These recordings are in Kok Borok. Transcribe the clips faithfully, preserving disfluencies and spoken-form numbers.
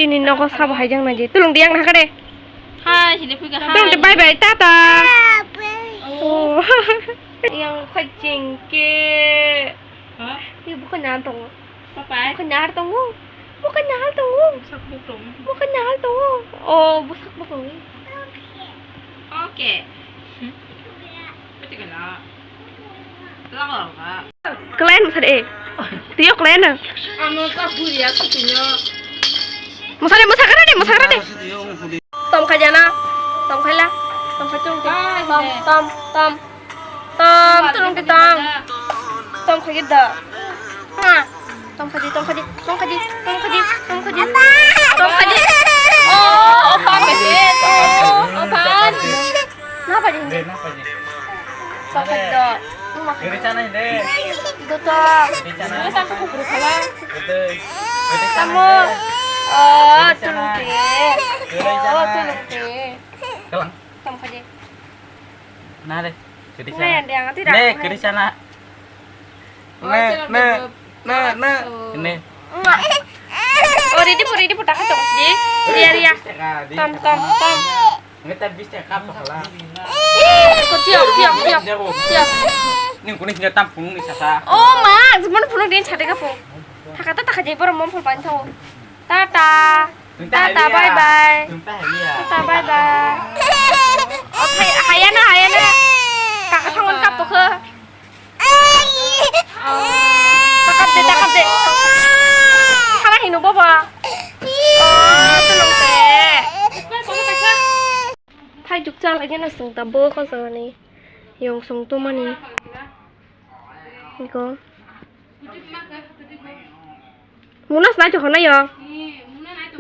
Tini nogo sabo hai jang naidi. Tulung di ang nakha de. Hai, hile phuika. Tulung di hai. Bye bye, tata. Oh. Oh. Yang khajing ke. Ha? Ni bukan nang tongo. Papai. Bukan nang tongo. Bukan nang tongo. Busak bukung. Bukan nang tongo. Oh, busak bukung. Oke. Pati kena. Kelain masa de. Tiyo kelain. Ano ta huria kutinyo. Masa de, masa kara de, masa kara de. Tom khaja na. Tom khaila. Tom khachung. Tom, tom, tom. Tom, tulung ti tom. Tom khaji da. Ha. Tom khaji, tom khaji, tom khaji, tom khaji, tom khaji. Tom khaji. Oh, opa mete. Oh, opa. Na paji. Tom khaji da. Gari chana hindi. Dota. Gari chana. Ini sampai kubur khala. Gede. Gede chana hindi. Tamo. Oh, tulung ti. Gede chana. Oh, tulung ti. Kalang. Tom khaji. Nare, kiri sana. Nge, yang dia ngerti dah. Ne, kiri sana. Ne, ne, ne, ne. Ini. Enggak. Oh, ridi pu, ridi pu, takut dong, sih. Ria, ria. Tom, tom, tom. Nge, tak bisa kap lah. Siap, siap, siap. Siap. Ini kuning senjata pun ini sasa. Oh, ma, semua pun dia cari kapung. Takata tak aja, baru mau pun pantau. Tata. Tata, bye bye. Tata, bye bye. Oke, hayana, hayana. Kakak thangon kap pokhe. Takap de, takap de. Hala hino baba. Oh, tulung te. Thai juk cha lagi na sung ta bo ko sa ni. Yong sung tu mani. Iko. Munas nai to khana yo.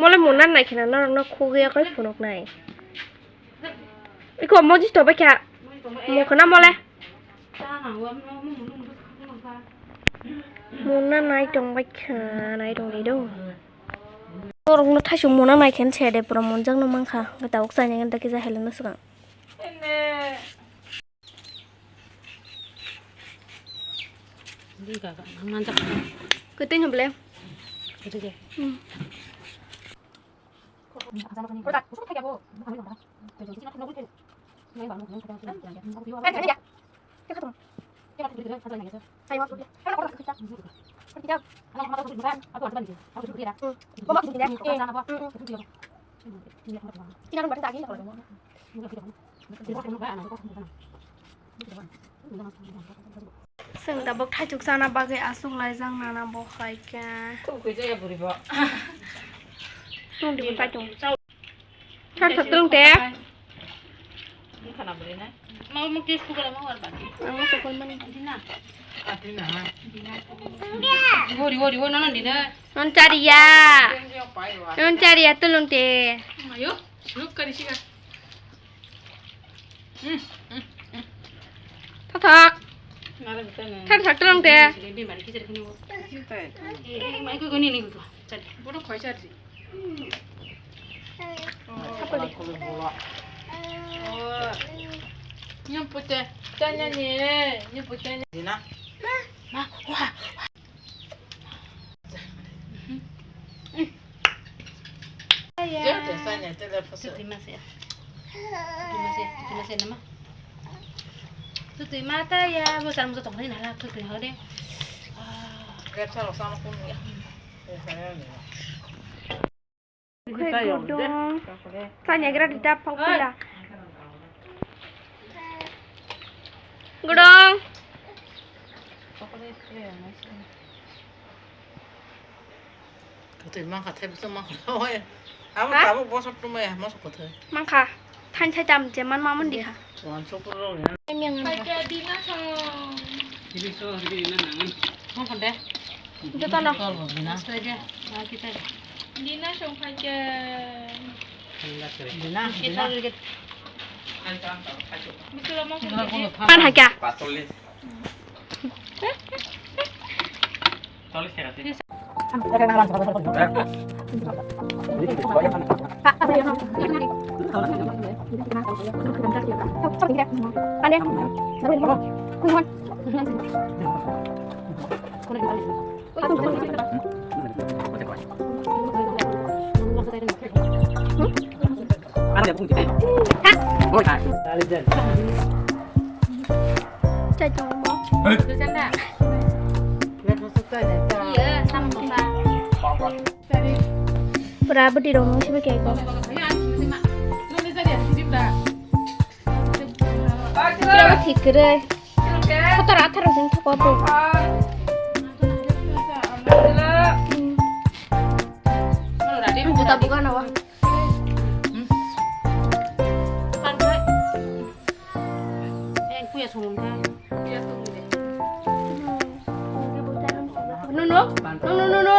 Mole munan nai khana norok no khugya koi phunuk nai. Iko mojis to bakya. Mo khana mole. Muna nai tong bakya nai tong ni do. Norok no thaisu muna nai khen se de pura monjak no mankha. Tabuk chai nai khe da kisa heleng no swkang. Kwtwi no ble. Kwtwi de. Hmm. Chwng tabuk thaichuk chana bagwi aswk laijak nana bo khlai khe. Thuk khe jaya bwrwi bo. Tungdi bo thaichuk. Thar thar tung te. Wngkha na bwrwi na? Ma muk tis kukla ma war ba. Ang muk koi mani. Dina. Atina. Riwo riwo riwo nono dina. Non chariya. Non chariya tulung te. Ayo, suk kari siga. Thothok. Thothok tulung te. Mai ko ko ni ni ko. Bodo khoi chari. Nyam pute. Tanya ni. Nyam pute. Dina. Ma. Wah. Tui mase. Tui mase, tui mase nama. Tui mata ya, bo sam jo tong ni nala tui hore. Ah. Khoi gudong. Tanya gra di dap pau pula. Gudong. Kotoi mangkha thai bwswk mangkha. Oi. Abo tabuk bosor tumai ha mosok kotoi. Mangkha. Thain thai tam je man mamon di kha. Tuan sopor rok ya. Em yang. Paikya dina song. Dina song, dina nangan. Mangkha de. Joto no. Dina. Dina song paikya. Dina, dina. Pan hakya. Chai tongo mo. Iya, samosa. Pura bwtwi rok no sibui khe ko. Pura bo thik kwrwi. Sotoro atharo jeng thok o bo. Juta buga na wa. Nunu, nunu, nunu.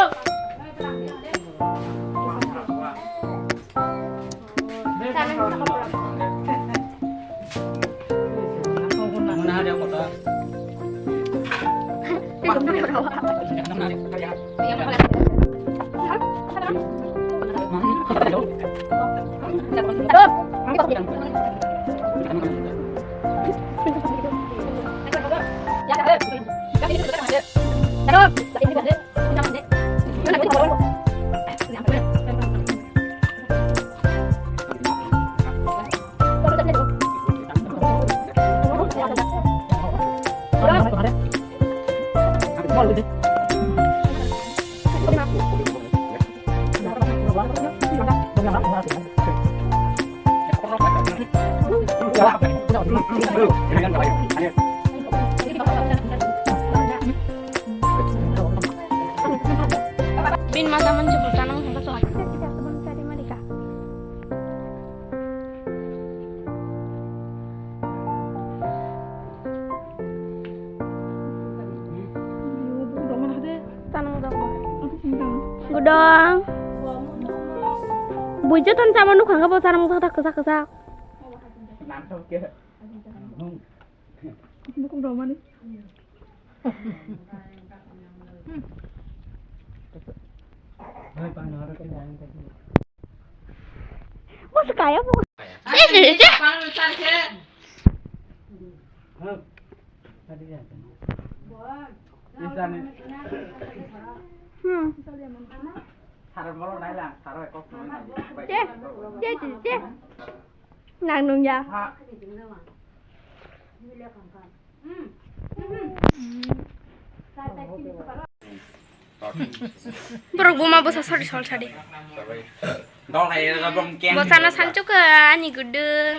Bin mata manche butana hangka so. Gudong. Bujo tan sama nukhang ka bo sana mung tak kesa kesa. Bukum romani. Bos kaya bu. Eh, eh, eh. Hmm. Cek, cek, cek, cek. Nang nung ya. Borok buma bwsa sari sol sari. Bwsano sanchuk ani gudung.